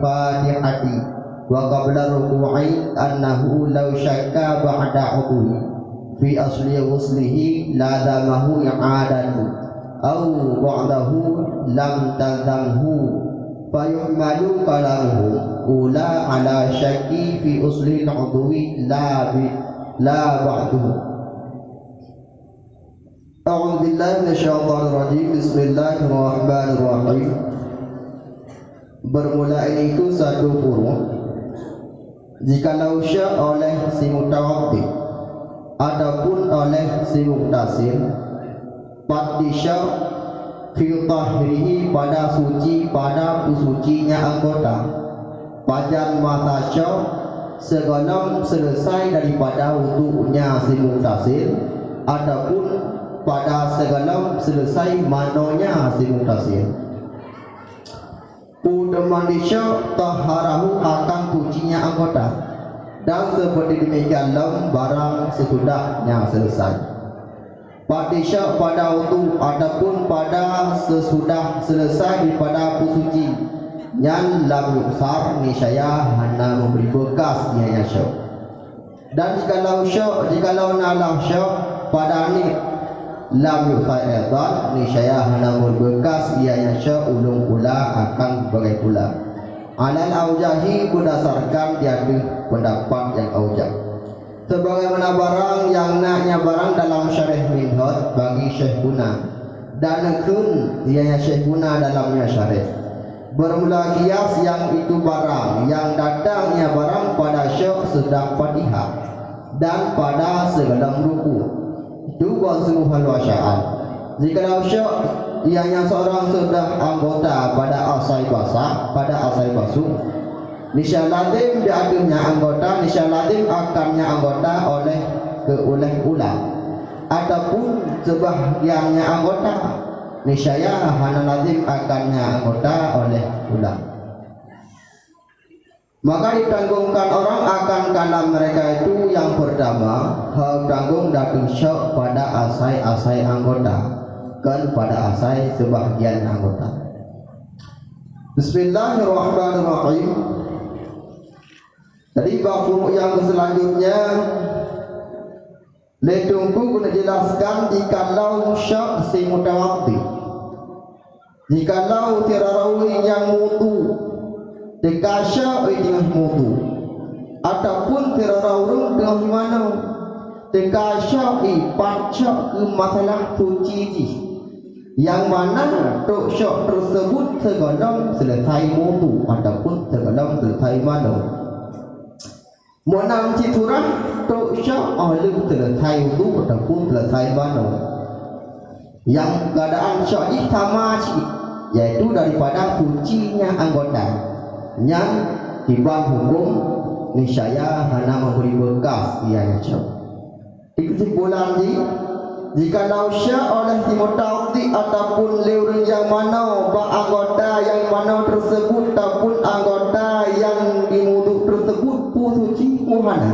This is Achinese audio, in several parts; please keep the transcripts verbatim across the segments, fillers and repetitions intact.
Fatihati wa qabla ruku'i annahu law syakka ba'da udhuhi fi asli ghuslihi lazamahu i'adatu aw ba'dahu lam talzamhu fayuhmalu kalamuhu ula ala syakki fi uslil udhuwi la bi la ba'dahu. A'udzubillahi minasyaitonirrajim. Bismillahirrahmanirrahim. Bermula ini itu satu furu'. Jikalau syok oleh si mutawaddi ataupun oleh si muktasir, pat disyok fi tahrihi pada suci pada peusucinya anggota. Pajan masa syok sigohlom seuleusai daripada uduknya si muktasir ataupun pada sigohlom seuleusai manonya si muktasir. Peue teuma disyok taharahu akan sucinya anggota, dan seperti demikian lom barang sesudah nyang seuleusai. Pat disyok pada uduk ataupun pada sesudah seuleusai daripada peusuci, nyan lam yuksar niscaya hana meubri beukas nyang syok. Dan jikalau syok, jikalau na lam syok pada nit lam yuksar aidan, niscaya hana meubri beukas nyang syok ulôn pula akan bagai pula. Alal aujahi berdasarkan di ateueh pendapat nyang aujah. Sebagaimana barang nyang na nya barang dalam syarah Minhaj bagi Syekh Guna, dan neukheun nyang Syekh Guna dalam nya syarah. Bermula kias nyang itu barang nyang datang nya barang pada syok seudang Fatihah dan pada sigohlom ruku. Itu kon sungguh hal wasyaan. Jikalau syok nyang nya seorang sudah anggota pada asai basah, pada asai basuh, niscaya lazim di ateueh nya anggota, niscaya lazim akan nya anggota oleh keu ulah ulang, ataupun sebahagian nya anggota, niscaya hana lazim akan nya anggota oleh ulang. Maka ditanggongkan orang akan kalam mereka itu yang pertama, hal tanggong datu syok pada asai-asai anggota, kon pada asai sebahagian anggota. Bismillahirrahmanirrahim. Jadi, bab furu' yang selanjutnya, lé Teungku geuneuk jelaskan jikalau syok si mutawaddi. Jikalau sidroe ureuëng nyang mudu teuka syok i teungoh mudu, ataupun sidroe ureuëng teungoh manoe teuka syok i pat syok keu masalah suci jih, nyang mana trok syok teuseubut sigohlom seuleusai mudu ataupun sigohlom seuleusai manoe. Meunan cit surah trok syok óh lheueh seuleusai udhu ataupun seuleusai manoe. Nyang keuadaan syok jih sama cit, yaitu daripada sucinya anggota. Nyan kiban huköm niscaya hana meubri beukas nyang syok. Di keusimpulan jih, jikalau syok oleh si mutawaddi ataupun lé ureuëng nyang manoe bak anggota nyang manoe teuseubut ataupun anggota nyang jimudu teuseubut peue suci peue hana,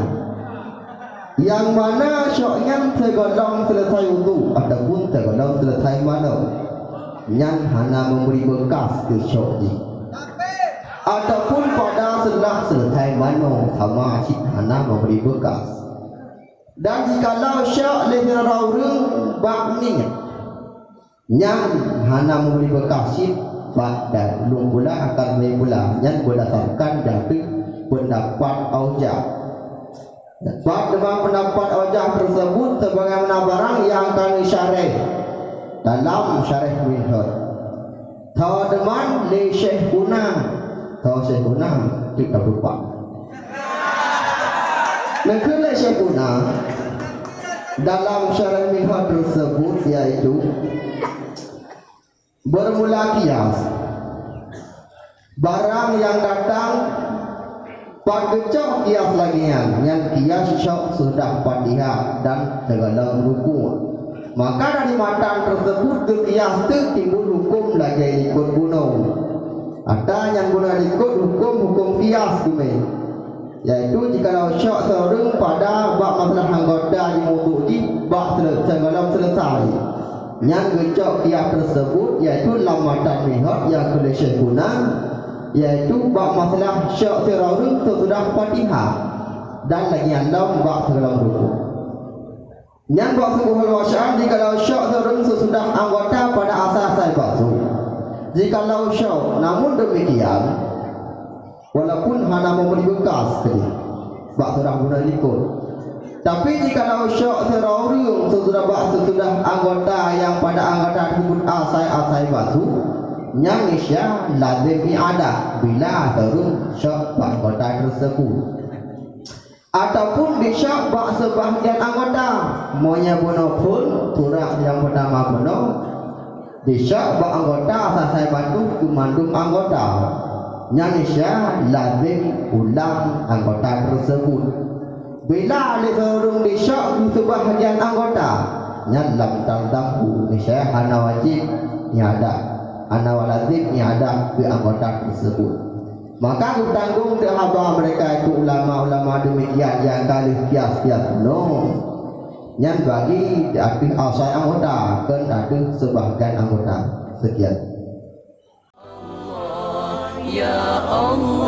nyang mana syok nyan sigohlom seuleusai udhu ataupun sigohlom seuleusai manoe, nyan hana meubri beukas keu syok jih. Ataupun pada seundah seuleusai manoe sama cit hana meubri beukas. Dan jikalau syok lé sidroe ureuëng bak niet, nyan hana meubri beukas cit bak dan ulôn pula akan meubri pula, nyan beurdasarkan datu peundapat aujah. Bak teuma peundapat aujah teuseubut sebagaimana barang nyang ka neusyarah dalam syarah Minhaj. Tho teuma lé Syekh Guna. Tho Syekh Guna, cit ka beupah. Neukheun lé Syekh Guna, dalam syarah Minhaj teuseubut, yaitu beurmula kias. Barang nyang datang Pat geucok kias lagée nyan, nyan kias syok sudah Fatihah dan sigohlom rukuk. Maka dari matan teuseubut geukias teuk timbul huköm lagée likot bunoe. Ata nyang guna likot huköm-huköm kias geumé, yaitu jikalau syok sidroe ureuëng pada bak masalah anggota jimudu jih bak sigohlom seuleusai. Nyan geucok qiyas tersebut, yaitu lam matan mihot nyang keu lé Syekh Bunan, yaitu bak masalah syok sidroe ureuëng seusudah Fatihah dan lagée nyan lom bak sigohlom rukuk. Nyan bak seubuah lom syok, jikalau syok sidroe ureuëng seusudah anggota pada asai-asai basu. Jikalau syok, namun demikian, walaupun hana meubri beukas keudeh bak seusudah bunoe likot. Tapi jikalau syok sidroe ureuëng seusudah bak seusudah anggota nyang pada anggota tersebut asai-asai basu, nyan nisya lazim i'adah bila sidroe ureuëng syok bak anggota tersebut. Ataupun disyok bak seubahgian anggota, meunyoe bunoe phon, surah nyang peutama bunoe, disyok bak anggota asai-asai basu keu mandum anggota, nyan nisya lazim ulang anggota tersebut. Bila lé sidroe ureuëng disyok keu seubahgian anggota, nyan lam tartampu, nisya hana wajéb i'adah, hana lazim i'adah keu anggota tersebut. Maka geutanggong teuk haba mereka itu ulama-ulama demikian nyang ka lheueh qiyas-qiyas bunoe. Nyan bagi di ateueh asai anggota, kon ateueh seubahgian anggota. Sekian. Ya Allah.